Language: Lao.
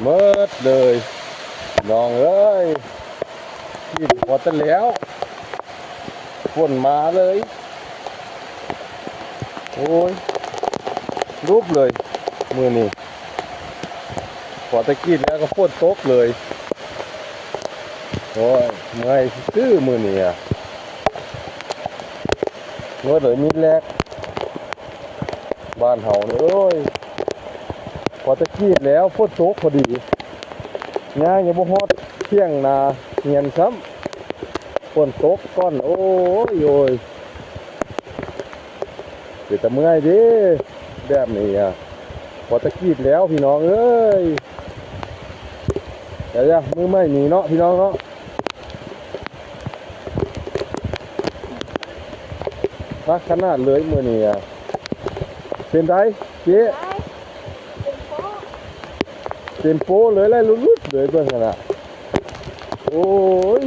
ເໝິດເລີຍ ນ້ອງເອີຍ ກິນພໍແຕ່ແລ້ວ ຝົນມາເລີຍ. ໂອ້ຍ ຫຼຸບເລີຍມື້ນີ້ ພໍແຕ່ກິນແລ້ວກໍຝົນຕົກເລີຍ. ໂອ້ຍ ເມື່ອຍຊື່ມື້ນີ້ອະ ເໝິດເລີຍ ມີແລກ ບ້ານເຮົານີ້ ໂອ້ຍ ພໍແຕ່ກີດແລ້ວ ຝົນຕົກພໍດີ ຍ່າງຍັງບໍ່ຮອດຖຽງນາເຮືອນຊ້ຳ ຝົນຕົກກ່ອນ. ໂອ້ຍ ໂອ້ຍ ເປັນຕາເມື່ອຍເດ້ ແບບນີ້ອະ ພໍແຕ່ກີດແລ້ວ ພີ່ນ້ອງເອີຍ. ຢ່າໆ ມື້ໃໝ່ນີ້ເນາະ ພີ່ນ້ອງເນາະ. ຄັກຂະໜາດເລີຍມື້ນີ້ອະ. ເປັນໃດເຈ້? ເຕັມໂປ້ເລີຍ ໄລ່ຫຼຸດໆເລີຍ ເບິ່ງຫັ້ນນະ. ໂອ້ຍ